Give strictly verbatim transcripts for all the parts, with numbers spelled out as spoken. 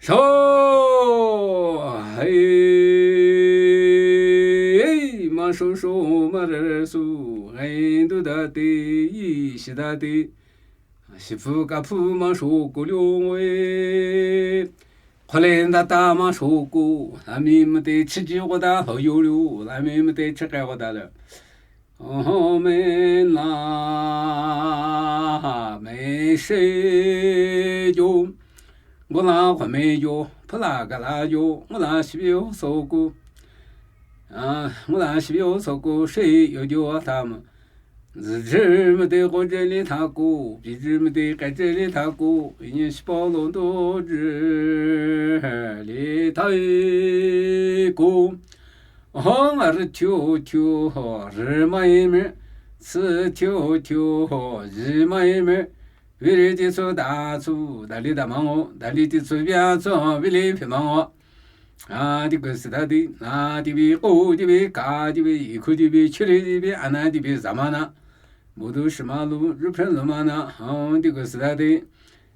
Sho, hei, ma sho sho, ma re re su, hei du da te, yi shi da te, shi fu ka fu ma sho ku liu we. Khole nda ta ma sho ku, la mi ma te chi ji wo da ho yo liu, la mi ma te chi ka wo da le. Ho me la me she jo, ngo la khwa me jo, pha la ga la jo, ngo la shi bi yo so ku. A, ngo la shi bi yo so ku, she yo jo a ta ma. Zi ji me te ko je li ta ku, bi ji me te ka je li ta ku, yi ni shi pa lo do ji li ta ku. Hong a ri tiu tiu ho, ri ma yi me, si tiu tiu ho, yi ma yi me. Wi li ti su da su, da li da ma ngo, da li ti su bia su, wi li pi ma ngo. A, di gu si da di, na di bi, ko di bi, ka di bi, i ku di bi, chi li di bi, a na di bi, za ma na. Bo du shi ma lu, ri pen lu ma na, hong di gu si da di.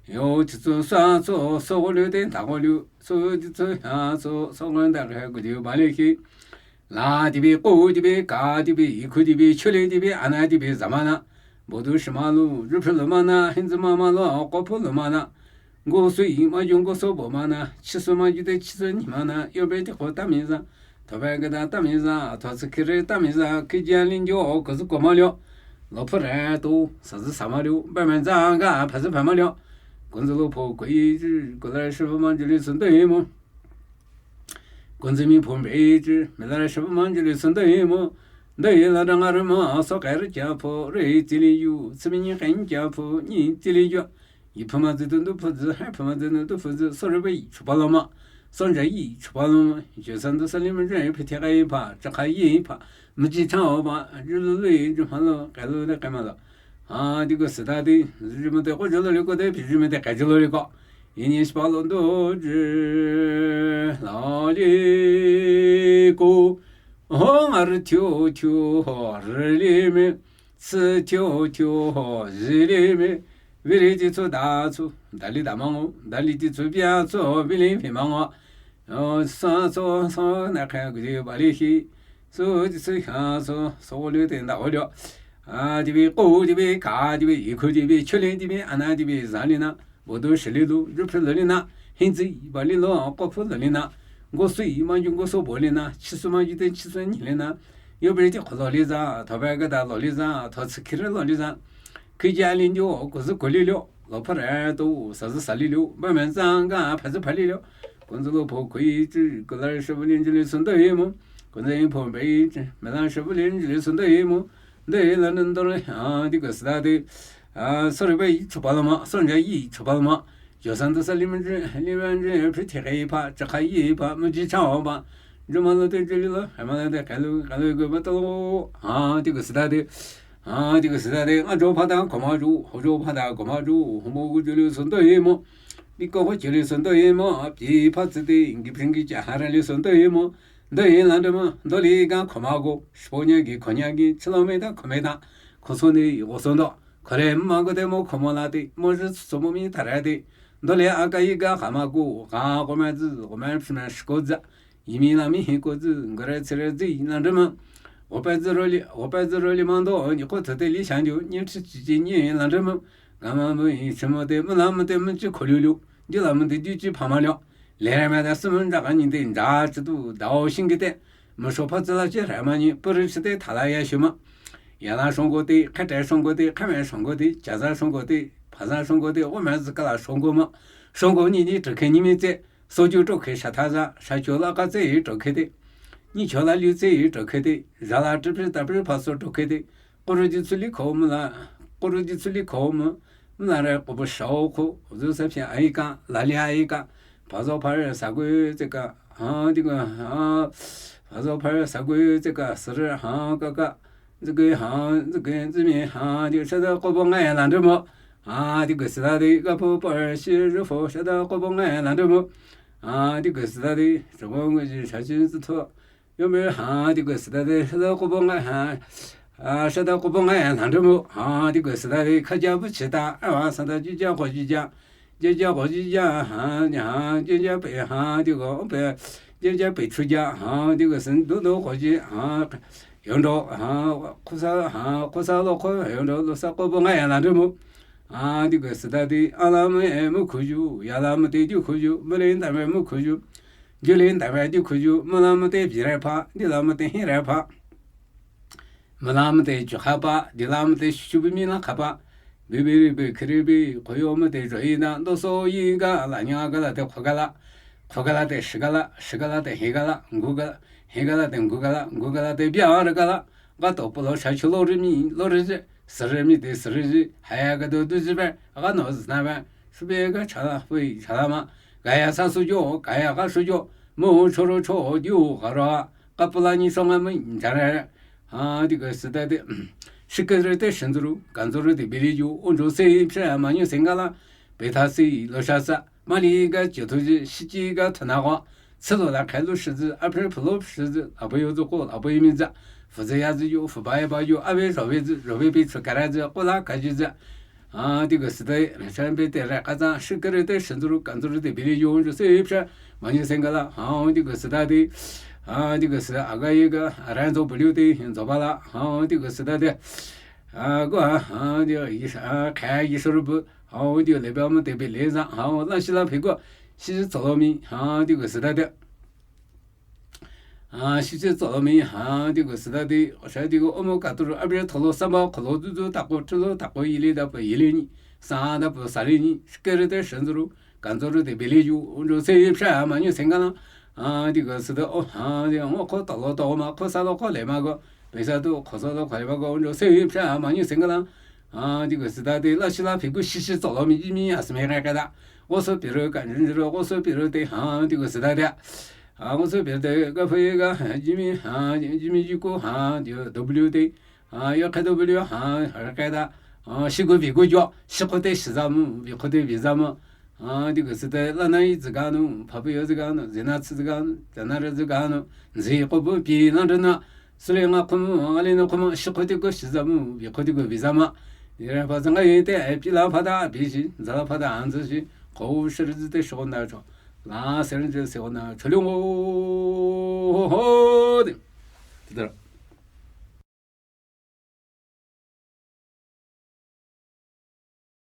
Yo, chi su, sa su, so go liu, de, da go liu, su, di su, ya su, so go da ge gu di ba li ki. La di bi, ko di bi, ka di bi, i ku di bi, chi li di bi, a na di bi, za ma na. Bo du shi ma lu, ri pen lu ma na, hin zi ma ma lu, ko pu lu ma na. Ngo sui ma yong ngo so bo ma na, chi su ma yu de chi su ni ma na, yo be ti ko ta mi za, to be ga da ta mi za, to si ki re ta mi za, ki ja lin jo, ko su ko ma liu. Lo pu re tu, sa zi sa ma liu, ba men za ga, pa zi pa ma liu. Gun zi lo pu ko yi ji, ko la shi pu ma ji li sun de yi mo. Gun zi mi pu be yi ji, me la shi pu ma ji li sun de yi mo. De yi la da nga re ma, so ka re ja pu, re ti li yu, si mi ni ka ni ja pu, ni ti li yu. Yi pu ma zi du du pu zi, hai pu ma zi du du pu zi, so re be yi chu pa lo ma, so ja yi chu pa lo ma, ju san du sa li ma ju pe te ka yi pa, cha ka yi pa, ma ji cha o pa, ju lu lu yi ju pa lo, ka lu de ka ma lo. A, di gu si da di, ju ma te ko ju lo li ko de, pi ju ma te ka ju lo li ko. Yi ni shi pa lo do ji, la li ko. Ho nga ri tiu tiu ho, ri li me. Si tiu tiu ho, zi li me, wi li ti cu da cu, da li da mang o, da li ti cu bia cu, wi li pi mang o. Sa cu, sa na ka gu di ba li hi. Su ti cu ha cu, so wo liu te da wo liu. A, di bi, ko di bi, ka di bi, i ku di bi, chu li di bi, a na di bi, za li na. Bo du shi li lu, ju phi lu li na, hin zi ba li lu, ko phu lu li na, ngo sui ma ju ngo so bo li na, chi su ma ju te chi su ni li na, yo be ti ko lo li za, to be ga da lo li za, to tsi ki re lo li za, ki ja li ju, ko zi ko li lu, lo pha re tu, sa zi sa li lu, ba men za ga, pha zi pha li lu, ko zi lo po ko yi ji, ko la shi bu lin ji li sun de yi mo, ko zi po be yi ji, me la shi bu lin ji li sun de yi mo, de yi la nen do le, a, di ko sa de, a, sorry be yi chu pa lo ma, sorry ja yi chu pa lo ma. Yo san du sa li men ji, li men ji, phi te ka yi pa, cha ka yi pa, mu ji cha o pa. Ju ma lo te ji li lo, ha ma lo te ka lu, ka lu gu ba to. A, di gu si da de. A, di gu si da de. A jo pa da ko ma ju, ho jo pa da ko ma ju, ho mo gu ji li sun de yi mo. Bi ko ho ji li sun de yi mo, a bi pa zi de, ngi phi ngi ja ha ra li sun de yi mo. De yi la de ma, do li ga ko ma gu, shi po nya gi ko nya gi, chi lo me da ko me da. Ko so ni, wo so do. Khore ma go de mo khomo la de, mo zhi so mo mi ta ra de. Do le a ka yi ga kha ma gu, ga go ma zi, go ma phi ma shi go zi. Yi mi la mi hi go zi, go re tsi re zi, na zhi ma. Wo pe zi ro li, wo pe zi ro li ma do, ni ko tse de li shan ju, ni chi chi ji ni la zhi ma. Ga ma mo yi chi mo de, mo la mo de, mo chi ko liu liu. Ju la mo de, ju chi pa ma liu. Le re ma da si mo nda ga ni de, nda chi du, da o shin gi de. Mo sho pa zi la chi re ma ni, pu ri chi de, ta la ya shu ma. Ya la shong go de, kha te shong go de, kha me shong go de, ja za shong go de, pa za shong go de, wo me zi ka la shong go ma. Shong go ni ni zhe ke ni mi ze, so ju zhou ke sha ta za, sha ju la ka ze yi zhou ke de. Ni ju la liu ze yi zhou ke de, za la zhi pi ta pi pa so zhou ke de. Ko ru ji cu li ko mo la, ko ru ji cu li ko mo, mo la re ko bu shao ko, zu sa pia ai ka, la li ai ka. Pa zo pa re sa gu ze ka, ha di ga, ha. Pa zo pa re sa gu ze ka, si re ha ka ka. Zi ge ha, zi ge zi mi ha, di sha da ko bo ngai lan de mo. Ha, di ge si da di, ga po pa re shi ru fo, sha da ko bo ngai lan de mo. Ha, di ge si da di, zhe bo ngai ji sha jin zi to. Yo me ha, di ge si da di, sha da ko bo ngai ha. A, sha da ko bo ngai lan de mo. Ha, di ge si da di, ka ja bu chi da, a wa sa da ji ja ko ji ja. Jia jia g'o ji jia ha, jia ha, jia jia pei ha, di g'o, pei, jia jia pei chu jia ha, di g'o sin du du g'o ji ha, yong do ha, khu sa ha, khu sa lo khu, yong do lo sa ko bo nga ya la de mo. Ha, di g'o si da di, a la me mu khu ju, ya la me te ju khu ju, me le nda me mu khu ju, ju le nda me ju khu ju, me la me te bi re pha, di la me te hi re pha. Mvlamte chukha pa, dilamte shubi mi la khapa. Bibiri bi khiribi, khoyomte joina, doso yiga la nyagala te khogala. Khogalate shigala, shigalate higala, ngugala, higalate ngugala, ngugalate biaragala. Gato polo shachu lorimi, loriji, sirimi te siriji, hayagado dujibe, gano znabe, shubiga chala, hui chalama. Gaya sasu jo, gaya gasu jo, mo choro cho, diu garo. Kapula ni songa mi jare. Ha, di g'o si da de. Shikere te shinzuru, kanzuru de bili ju, unjo se psha ma nyu sengala. Beta si lo sha sa. Mali ga ju tu ji, shiji ga tana gwa. Silo la kai lo shizi, apre plo shizi, abayo zo ko, abayo mi za. Fuzi ya zi ju, fuba ya ba ju, abe jobe zi, jobe bi chukara zi, kola kaji zi. Ha, di g'o si da, shanbe te ra kaza, shikere te shinzuru, kanzuru de bili ju, unjo se psha ma nyu sengala. Ha, di g'o si da de. Ha, di g'o si da, aga yiga, aran zo bulu de, zo bala. Ha, di g'o si da de. Ha, go ha, ha, di, yi, ha, kaya yi shuru bu. Ha, di le ba mo te be le za. Ha, la shi la phi go. Shi shi tsolo mi. Ha, di g'o si da de. Ha, shi shi tsolo mi. Ha, di g'o si da de. Sha di g'o omo katuru, abri tolo samba, kolo du du, tako, tulo, tako, yili da pa, yili ni. Sa da pa, sali ni. Shikere te shinzuru. Kanzuru de bili ju, unjo se psha ma nyu sengala. Ha, di g'o si da, o, ha, di ngo ko tolo to ma, ko sa lo ko le ma go. Besa tu, ko sa lo ko le ma go, unjo se psha ma nyu sengala. Ha, di g'o si da de, la shi la phi gu shi shi tsolo mi, mi ya sime ga ga da. Wo so pi ro ka, jin ro, wo so pi ro de, ha, di g'o si da de. Ha, wo so pi ro de, ga phi ga, ji mi, ha, ji mi ji ko, ha, di W de. Ha, yo ka W, ha, ra ka da. Ha, shi gu bi gu jo, shi ko te shi za mu, bi ko te bi za mu. Ha, di g'o si da, la na yi zi ga nu, pa bu yo zi ga nu, zi na ci zi ga nu, za na re zi ga nu, zi ko bu bi na re na. Su le nga ko mu, nga le na ko mu, shi ko te ko shi za mu, bi ko te ko bi za ma. Yi ra pa za nga yi te, ai pi la pa da, bi shi, za la pa da, an zi shi, ko wu shi re zi te shi ko na cho. La se re zi se ko na cho le ngo, ho, ho, de. Di da.